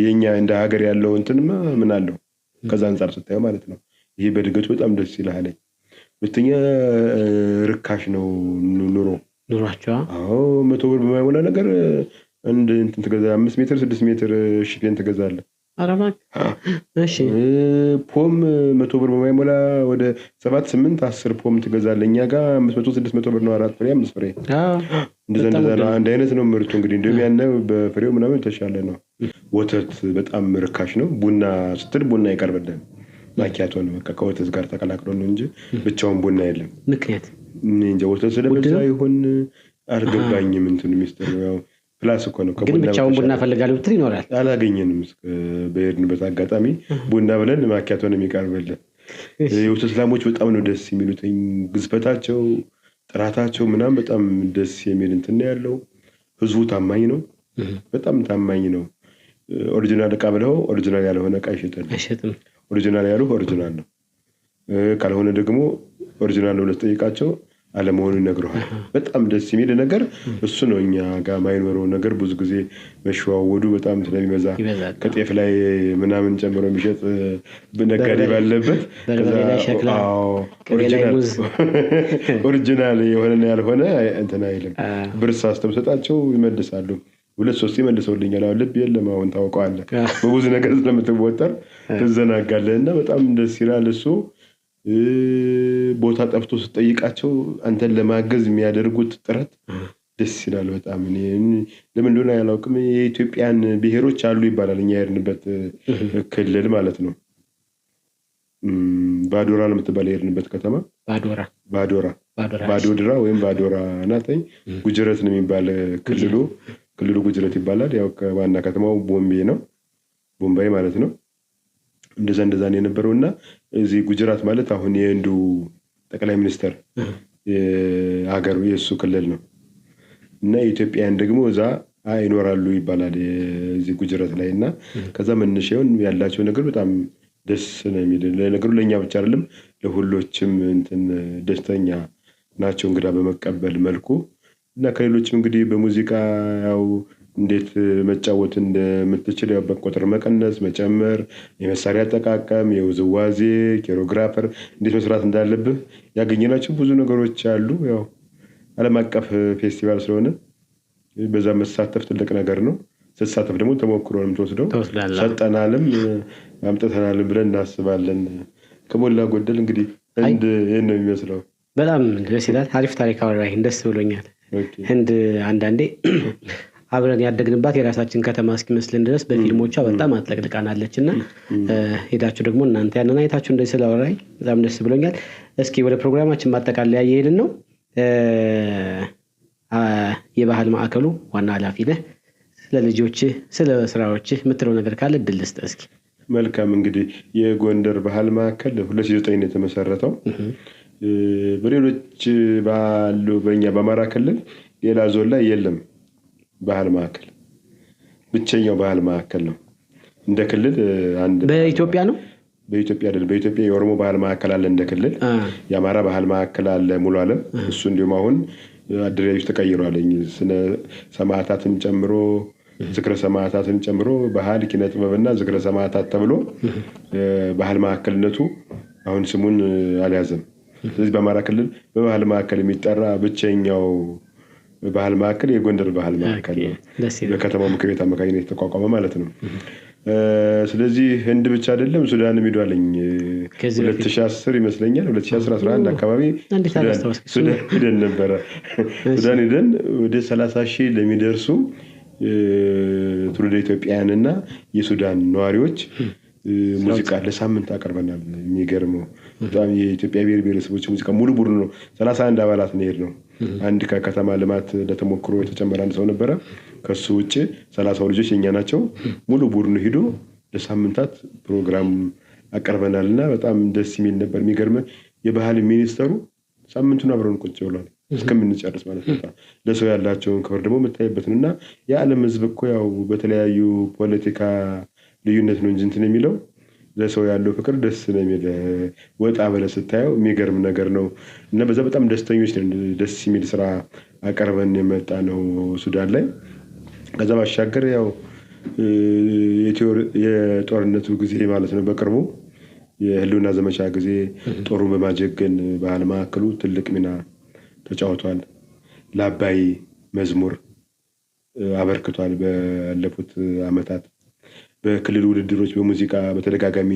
የኛ እንደ ሀገር ያለው እንትንማ ምን አለው ከዛ አንጻር ስታየው ማለት ነው። ይሄ በእድገቱ በጣም ደስ ይልሃል። ሁለተኛ ርካሽ ነው ኑሮ ኑሯቸው። አዎ 100 ብር በማይሞላ ነገር አንድ እንትን ትገዛ 5 ሜትር 6 ሜትር ሽፌን ትገዛለህ። ኧረ እባክህ። እሺ። ፖም 100 ብር በማይሞላ ወደ 7 8 10 ፖም ትገዛለህ። እኛ ጋር 500 600 ብር ነው 4 ፍሬ 5 ፍሬ። አዎ እንደዛ እንደዛ ነው። አንድ አይነት ነው ምርቱ እንግዲህ እንደውም ያነ በፍሬው ምናምን የተሻለ ነው። ወተት በጣም ርካሽ ነው። ቡና ስትል ቡና አይቀርብልህም። ማኪያቶ ነው በቃ ከወተት ጋር ተቀላቅሎ ነው እንጂ ብቻውን ቡና የለም። ምክንያት እኔ እንጃ ወተት ስለበዛ ይሁን አልገባኝም። እንትኑ ሚስጥሩ ያው plus እኮ ነው። ግን ብቻውን ቡና ፈልጋለሁ ብትል ይኖራል። አላገኘንም። በሄድንበት አጋጣሚ ቡና ብለን ማኪያቶ ነው የሚቀርብልን። የወተት ላሞች በጣም ነው ደስ የሚሉት። ግዝፈታቸው፣ ጥራታቸው ምናምን በጣም ደስ የሚል እንትን ነው ያለው። ህዝቡ ታማኝ ነው፣ በጣም ታማኝ ነው። original እቃ ብለው original ያልሆነ እቃ አይሸጥም። original ያሉ original ነው፣ ካልሆነ ደግሞ original ነው ብለህ ስትጠይቃቸው አለመሆኑን ይነግሩሃል። በጣም ደስ የሚል ነገር እሱ ነው። እኛ ጋር ማይኖረው ነገር ብዙ ጊዜ መሸዋወዱ በጣም ስለሚበዛ ከጤፍ ላይ ምናምን ጨምሮ የሚሸጥ ነጋዴ ባለበት original የሆነና ያልሆነ እንትን አይልም። ብር ሳስተው ሰጣቸው ይመልሳሉ። 2-3 መልሰውልኛል። አሁን ልብ የለም አሁን ታውቀዋለህ፣ በብዙ ነገር ስለምትወጠር ትዘናጋለህ እና በጣም ደስ ይላል። እሱ ቦታ ጠፍቶ ስትጠይቃቸው አንተን ለማገዝ የሚያደርጉት ጥረት ደስ ይላል በጣም። እኔ ለምን እንደሆነ አላውቅም። የኢትዮጵያን ብሔሮች አሉ ይባላል እኛ የሄድንበት ክልል ማለት ነው። ባዶራ ነው የምትባል የሄድንበት ከተማ። ባዶራ ባዶድራ ወይም ባዶራ ናተኝ ጉጅረት ነው የሚባል ክልሉ ጉጅረት ይባላል። ያው ከዋና ከተማው ቦምቤ ነው፣ ቦምባይ ማለት ነው። እንደዛ ነው የነበረውና እዚህ ጉጅራት ማለት አሁን የህንዱ ጠቅላይ ሚኒስተር ሀገሩ የእሱ ክልል ነው። እና ኢትዮጵያን ደግሞ እዛ ይኖራሉ ይባላል እዚህ ጉጅረት ላይ እና ከዛ መነሻውን ያላቸው ነገር በጣም ደስ ነው የሚል ለነገሩ ለኛ ብቻ አይደለም ለሁሎችም እንትን ደስተኛ ናቸው እንግዳ በመቀበል መልኩ። እና ከሌሎችም እንግዲህ በሙዚቃ ያው እንዴት መጫወት እንደምትችል ያው በቁጥር መቀነስ መጨመር፣ የመሳሪያ አጠቃቀም፣ የውዝዋዜ choreographer እንዴት መስራት እንዳለብህ ያገኘናቸው ብዙ ነገሮች አሉ። ያው ዓለም አቀፍ ፌስቲቫል ስለሆነ በዛ መሳተፍ ትልቅ ነገር ነው። ስትሳተፍ ደግሞ ተሞክሮ ነው የምትወስደው። ሰጠናልም አምጥተናልም ብለን እናስባለን። ከሞላ ጎደል እንግዲህ ህንድ ይሄን ነው የሚመስለው። በጣም ደስ ይላል። አሪፍ ታሪክ አወራኸኝ፣ ደስ ብሎኛል። ህንድ አንዳንዴ አብረን ያደግንባት የራሳችን ከተማ እስኪመስልን ድረስ በፊልሞቿ በጣም አጥለቅልቃናለች እና ሄዳችሁ ደግሞ እናንተ ያንን አይታችሁ እንደዚህ ስላወራኸኝ በጣም ደስ ብሎኛል። እስኪ ወደ ፕሮግራማችን ማጠቃለያ እየሄድን ነው። የባህል ማዕከሉ ዋና ኃላፊ ነህ። ስለ ልጆችህ ስለ ስራዎችህ የምትለው ነገር ካለ እድል ልስጥህ እስኪ። መልካም። እንግዲህ የጎንደር ባህል ማዕከል 2009 ነው የተመሰረተው። በሌሎች ባሉ በእኛ በአማራ ክልል ሌላ ዞን ላይ የለም ባህል ማዕከል፣ ብቸኛው ባህል ማዕከል ነው እንደ ክልል። አንድ በኢትዮጵያ ነው። በኢትዮጵያ አይደለም። በኢትዮጵያ የኦሮሞ ባህል ማዕከል አለ እንደ ክልል፣ የአማራ ባህል ማዕከል አለ ሙሉ ዓለም። እሱ እንዲሁም አሁን አደረጃጀቱ ተቀይሯል። ስነ ሰማዕታትን ጨምሮ ዝክረ ሰማዕታትን ጨምሮ ባህል ኪነ ጥበብና ዝክረ ሰማዕታት ተብሎ ባህል ማዕከልነቱ አሁን ስሙን አልያዘም። ስለዚህ በአማራ ክልል በባህል ማዕከል የሚጠራ ብቸኛው ባህል ማዕከል የጎንደር ባህል ማዕከል ነው። በከተማው ምክር ቤት አማካኝነት የተቋቋመ ማለት ነው። ስለዚህ ህንድ ብቻ አይደለም ሱዳንም ሄዷለኝ። 2010 ይመስለኛል 2011 አካባቢ ሱዳን ሄደን ነበረ። ሱዳን ሄደን ወደ 30,000 ለሚደርሱ ትውልደ ኢትዮጵያውያንና የሱዳን ነዋሪዎች ሙዚቃ ለሳምንት አቀርበናል። የሚገርመው በጣም የኢትዮጵያ ብሔር ብሔረሰቦች ሙዚቃ ሙሉ ቡድን ነው። 31 አባላት ነው የሄድነው። አንድ ከከተማ ልማት ለተሞክሮ የተጨመረ አንድ ሰው ነበረ። ከሱ ውጭ 30 ልጆች የኛ ናቸው። ሙሉ ቡድኑ ሄዶ ለሳምንታት ፕሮግራም አቀርበናልና በጣም ደስ የሚል ነበር። የሚገርም የባህል ሚኒስተሩ ሳምንቱን አብረን ቁጭ ብሏል እስከምንጨርስ ማለት ነው። ለሰው ያላቸውን ክብር ደግሞ የምታይበት ነውና የዓለም ህዝብ እኮ ያው በተለያዩ ፖለቲካ ልዩነት ነው እንጂ እንትን የሚለው ለሰው ያለው ፍቅር ደስ ነው የሚል ወጣ ብለህ ስታየው የሚገርም ነገር ነው። እና በዛ በጣም ደስተኞች ነን። ደስ የሚል ስራ አቀርበን የመጣ ነው ሱዳን ላይ። ከዛ ባሻገር ያው የጦርነቱ ጊዜ ማለት ነው በቅርቡ የህልውና ዘመቻ ጊዜ ጦሩን በማጀገን ባህል ማዕከሉ ትልቅ ሚና ተጫውቷል። ለአባይ መዝሙር አበርክቷል። ባለፉት አመታት በክልል ውድድሮች በሙዚቃ በተደጋጋሚ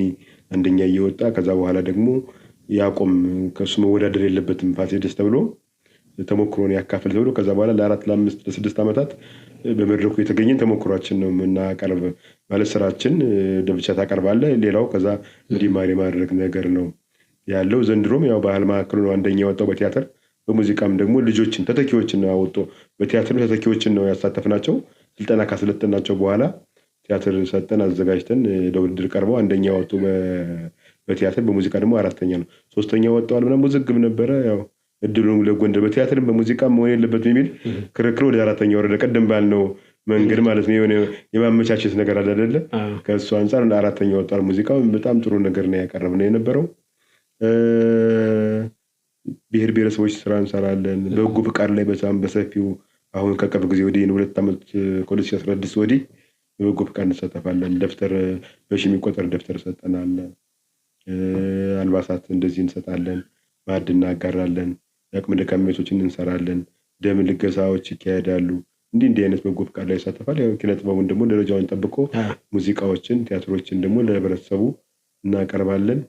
አንደኛ እየወጣ ከዛ በኋላ ደግሞ ያቆም ከሱ መወዳደር የለበትም ፋሲለደስ ተብሎ ተሞክሮን ያካፍል ተብሎ ከዛ በኋላ ለ4 ለ5 ለ6 አመታት በመድረኩ የተገኘን ተሞክሯችን ነው የምናቀርብ ማለት ስራችን ደብቻ ታቀርባለህ፣ ሌላው ከዛ እንዲማር የማድረግ ነገር ነው ያለው። ዘንድሮም ያው ባህል ማዕከሉ ነው አንደኛ የወጣው በቲያትር በሙዚቃም ደግሞ ልጆችን ተተኪዎችን ነው ያወጡ። በቲያትር ተተኪዎችን ነው ያሳተፍናቸው። ስልጠና ካሰለጠናቸው በኋላ ቲያትር ሰጠን አዘጋጅተን ለውድድር ቀርበው አንደኛ ወጡ በቲያትር፣ በሙዚቃ ደግሞ 4ኛ ነው 3ኛ ወጥተዋል። ምናምን ውዝግብ ነበረ። ያው እድሉን ለጎንደር በቲያትርም በሙዚቃም መሆን የለበትም የሚል ክርክር ወደ 4ኛ ወረደ። ቀደም ባልነው መንገድ ማለት ነው። የሆነ የማመቻቸት ነገር አለ አይደለ? ከእሱ አንፃር 4ኛ ወጥቷል። ሙዚቃው በጣም ጥሩ ነገር ነው ያቀረብነው የነበረው። ብሔር ብሔረሰቦች ስራ እንሰራለን። በጎ ፍቃድ ላይ በጣም በሰፊው አሁን ከቅርብ ጊዜ ወዲህ 2 ዓመት ከ2016 ወዲህ በበጎ ፍቃድ እንሳተፋለን። ደብተር በሺ የሚቆጠር ደብተር ሰጠናል። አልባሳት እንደዚህ እንሰጣለን። ማዕድ እናጋራለን። የአቅመ ደካማ ቤቶችን እንሰራለን። ደም ልገሳዎች ይካሄዳሉ። እንዲህ እንዲህ አይነት በጎ ፈቃድ ላይ ይሳተፋል። ያው ኪነ ጥበቡን ደግሞ ደረጃውን ጠብቆ ሙዚቃዎችን፣ ቲያትሮችን ደግሞ ለህብረተሰቡ እናቀርባለን።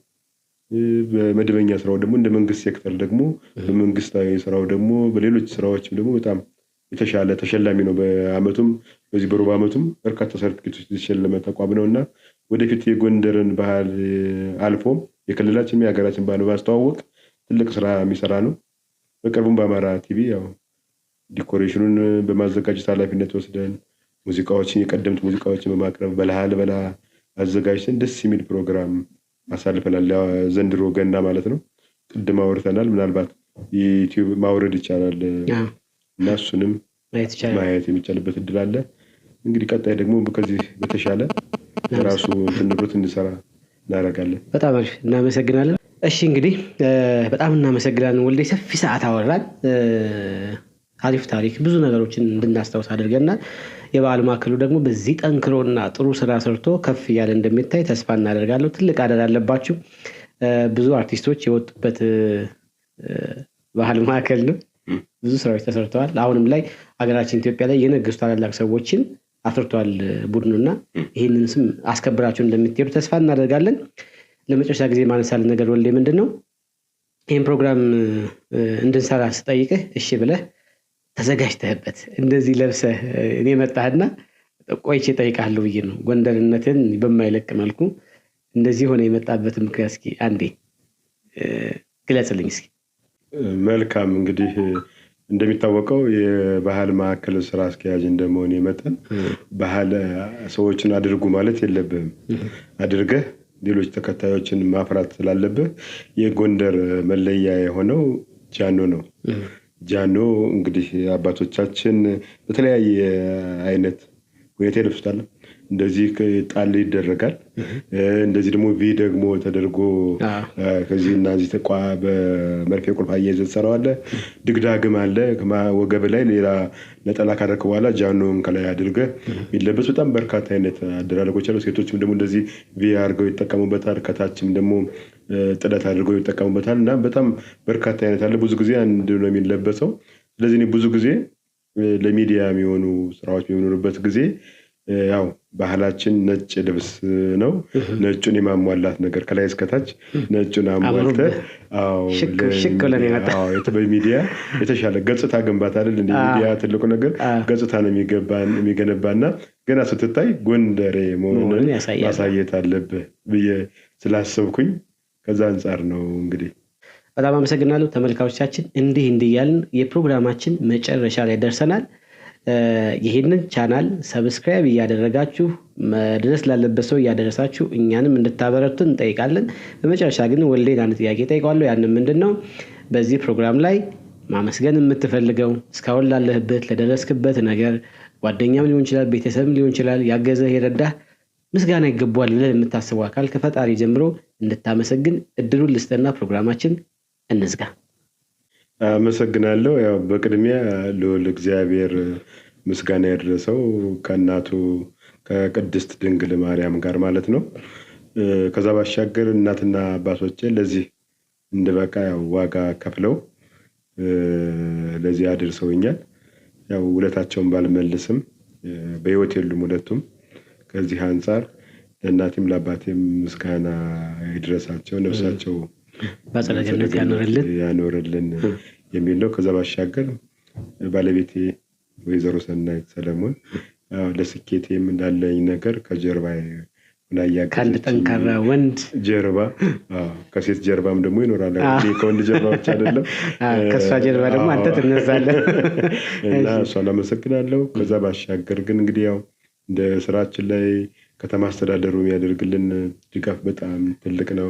በመደበኛ ስራው ደግሞ እንደ መንግስት ሴክተር ደግሞ በመንግስታዊ ስራው ደግሞ በሌሎች ስራዎችም ደግሞ በጣም የተሻለ ተሸላሚ ነው። በአመቱም በዚህ በሩብ አመቱም በርካታ ሰርቲፊኬቶች የተሸለመ ተቋም ነው እና ወደፊት የጎንደርን ባህል አልፎም የክልላችን የሀገራችን ባህል በማስተዋወቅ ትልቅ ስራ የሚሰራ ነው። በቅርቡም በአማራ ቲቪ ያው decoration ኑን በማዘጋጀት ኃላፊነት ወስደን ሙዚቃዎችን የቀደምት ሙዚቃዎችን በማቅረብ በልሃል በላ አዘጋጅተን ደስ የሚል ፕሮግራም አሳልፈናል። ዘንድሮ ገና ማለት ነው። ቅድም አውርተናል። ምናልባት ዩቲዩብ ማውረድ ይቻላል እና እሱንም ማየት የሚቻልበት እድል አለ። እንግዲህ ቀጣይ ደግሞ ከዚህ በተሻለ ራሱ ንብረት እንሰራ እናደርጋለን። በጣም አሪፍ፣ እናመሰግናለን። እሺ እንግዲህ በጣም እናመሰግናለን ወልዴ። ሰፊ ሰዓት አወራን። አሪፍ ታሪክ፣ ብዙ ነገሮችን እንድናስታውስ አድርገናል። የበዓል ማዕከሉ ደግሞ በዚህ ጠንክሮና ጥሩ ስራ ሰርቶ ከፍ እያለ እንደሚታይ ተስፋ እናደርጋለሁ። ትልቅ አደራ አለባችሁ። ብዙ አርቲስቶች የወጡበት ባህል ማዕከል ነው። ብዙ ስራዎች ተሰርተዋል። አሁንም ላይ ሀገራችን ኢትዮጵያ ላይ የነገሱ ታላላቅ ሰዎችን አፍርቷል ቡድኑና ይህንን ስም አስከብራችሁ እንደምትሄዱ ተስፋ እናደርጋለን። ለመጨረሻ ጊዜ ማነሳልን ነገር ወልዴ ምንድን ነው፣ ይህን ፕሮግራም እንድንሰራ ስጠይቅህ እሺ ብለህ ተዘጋጅተህበት እንደዚህ ለብሰህ እኔ መጣህና ቆይቼ እጠይቅሃለሁ ብዬ ነው። ጎንደርነትን በማይለቅ መልኩ እንደዚህ ሆነ የመጣበትን ምክንያት እስኪ አንዴ ግለጽልኝ እስኪ። መልካም፣ እንግዲህ እንደሚታወቀው የባህል ማዕከል ስራ አስኪያጅ እንደመሆኔ መጠን ባህል ሰዎችን አድርጉ ማለት የለብህም። አድርገህ ሌሎች ተከታዮችን ማፍራት ስላለብህ የጎንደር መለያ የሆነው ጃኖ ነው። ጃኖ እንግዲህ አባቶቻችን በተለያየ አይነት ሁኔታ ይለብሱታል። እንደዚህ ጣል ይደረጋል። እንደዚህ ደግሞ V ደግሞ ተደርጎ ከዚህ እና እዚህ ተቋ በመርፌ ቁልፍ አያይዘህ ትሰራዋለህ። ድግዳግም አለ። ወገብ ላይ ሌላ ነጠላ ካደረክ በኋላ ጃኖን ከላይ አድርገህ የሚለበስ በጣም በርካታ አይነት አደራረጎች አሉ። ሴቶችም ደግሞ እንደዚህ V አድርገው ይጠቀሙበታል። ከታችም ደግሞ ጥለት አድርገው ይጠቀሙበታል። እና በጣም በርካታ አይነት አለ። ብዙ ጊዜ አንድ ነው የሚለበሰው። ስለዚህ እኔ ብዙ ጊዜ ለሚዲያ የሚሆኑ ስራዎች በሚኖሩበት ጊዜ ያው ባህላችን ነጭ ልብስ ነው። ነጩን የማሟላት ነገር ከላይ እስከታች ነጩን አሟልተህ በሚዲያ የተሻለ ገጽታ ግንባታ አይደል? እንደ ሚዲያ ትልቁ ነገር ገጽታ ነው የሚገነባና ገና ስትታይ ጎንደሬ መሆኑን ማሳየት አለብህ ብዬ ስላሰብኩኝ ከዛ አንጻር ነው እንግዲህ። በጣም አመሰግናለሁ ተመልካቾቻችን። እንዲህ እንዲህ እያልን የፕሮግራማችን መጨረሻ ላይ ደርሰናል። ይህንን channel subscribe እያደረጋችሁ መድረስ ላለበት ሰው እያደረሳችሁ እኛንም እንድታበረቱን እንጠይቃለን። በመጨረሻ ግን ወልዴን አንድ ጥያቄ እጠይቀዋለሁ። ያንን ምንድን ነው፣ በዚህ ፕሮግራም ላይ ማመስገን የምትፈልገው እስካሁን ላለህበት ለደረስክበት ነገር ጓደኛም ሊሆን ይችላል፣ ቤተሰብም ሊሆን ይችላል፣ ያገዘህ የረዳህ ምስጋና ይገባዋል ብለን የምታስበው አካል ከፈጣሪ ጀምሮ እንድታመሰግን እድሉን ልስጥና ፕሮግራማችን እንዝጋ። አመሰግናለሁ። ያው በቅድሚያ ልዑል እግዚአብሔር ምስጋና ያደረሰው ከእናቱ ከቅድስት ድንግል ማርያም ጋር ማለት ነው። ከዛ ባሻገር እናትና አባቶቼ ለዚህ እንድበቃ ያው ዋጋ ከፍለው ለዚህ አድርሰውኛል። ያው ውለታቸውን ባልመልስም በሕይወት የሉም ሁለቱም። ከዚህ አንጻር ለእናቴም ለአባቴም ምስጋና ይድረሳቸው፣ ነፍሳቸው በአጸደ ገነት ያኖርልን የሚል ነው። ከዛ ባሻገር ባለቤቴ ወይዘሮ ሰናይት ሰለሞን ለስኬቴም እንዳለኝ ነገር ከጀርባ ከአንድ ጠንካራ ወንድ ጀርባ፣ ከሴት ጀርባም ደግሞ ይኖራል። ከወንድ ጀርባ ብቻ አይደለም፣ ከእሷ ጀርባ ደግሞ አንተ ትነሳለህ። እና እሷን አመሰግናለሁ። ከዛ ባሻገር ግን እንግዲህ ያው እንደ ስራችን ላይ ከተማ አስተዳደሩ የሚያደርግልን ድጋፍ በጣም ትልቅ ነው።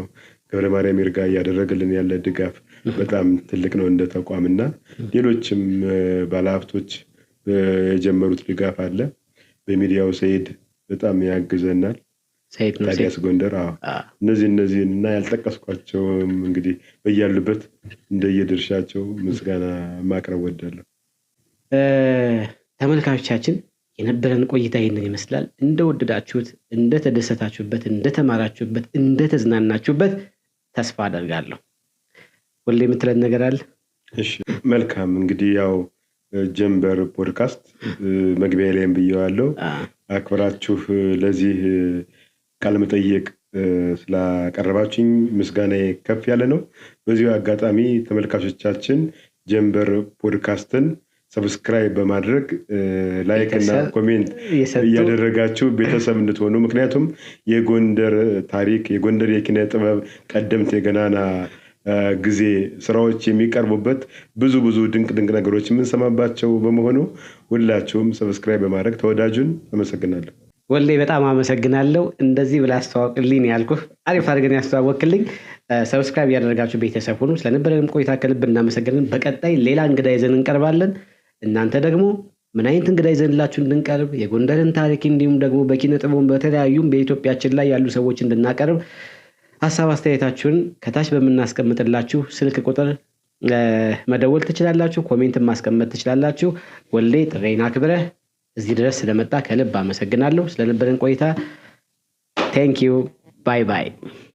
ገብረ ማርያም ይርጋ እያደረገልን ያለ ድጋፍ በጣም ትልቅ ነው እንደ ተቋም እና ሌሎችም ባለሀብቶች የጀመሩት ድጋፍ አለ። በሚዲያው ሰይድ በጣም ያግዘናል። ታዲያስ ጎንደር። እነዚህ እነዚህን እና ያልጠቀስኳቸውም እንግዲህ በያሉበት እንደየድርሻቸው ምስጋና ማቅረብ ወዳለሁ። ተመልካቾቻችን የነበረን ቆይታ ይህንን ይመስላል። እንደወደዳችሁት፣ እንደተደሰታችሁበት፣ እንደተማራችሁበት፣ እንደተዝናናችሁበት ተስፋ አደርጋለሁ። ወልዴ የምትለን ነገር አለ? እሺ መልካም። እንግዲህ ያው ጀንበር ፖድካስት መግቢያ ላይም ብየዋለሁ። አክብራችሁ ለዚህ ቃለ መጠይቅ ስላቀረባችሁኝ ምስጋና ከፍ ያለ ነው። በዚሁ አጋጣሚ ተመልካቾቻችን ጀንበር ፖድካስትን subscribe በማድረግ like እና comment እያደረጋችሁ ቤተሰብ እንድትሆኑ፣ ምክንያቱም የጎንደር ታሪክ፣ የጎንደር የኪነ ጥበብ ቀደምት የገናና ጊዜ ስራዎች የሚቀርቡበት፣ ብዙ ብዙ ድንቅ ድንቅ ነገሮች የምንሰማባቸው በመሆኑ ሁላችሁም subscribe በማድረግ ተወዳጁን። አመሰግናለሁ። ወልዴ፣ በጣም አመሰግናለሁ። እንደዚህ ብለህ አስተዋውቅልኝ ያልኩህ አሪፍ አድርገን ያስተዋወቅልኝ። Subscribe ያደረጋችሁ ቤተሰብ ሁኑ። ስለነበረንም ቆይታ ከልብ እናመሰግናለን። በቀጣይ ሌላ እንግዳ ይዘን እንቀርባለን። እናንተ ደግሞ ምን አይነት እንግዳ ይዘንላችሁ እንድንቀርብ፣ የጎንደርን ታሪክ እንዲሁም ደግሞ በኪነ ጥበቡም በተለያዩም በኢትዮጵያችን ላይ ያሉ ሰዎች እንድናቀርብ ሀሳብ አስተያየታችሁን ከታች በምናስቀምጥላችሁ ስልክ ቁጥር መደወል ትችላላችሁ። Comment ን ማስቀመጥ ትችላላችሁ። ወልዴ፣ ጥሪዬን አክብረህ እዚህ ድረስ ስለመጣህ ከልብ አመሰግናለሁ። ስለነበረን ቆይታ thank you። Bye bye።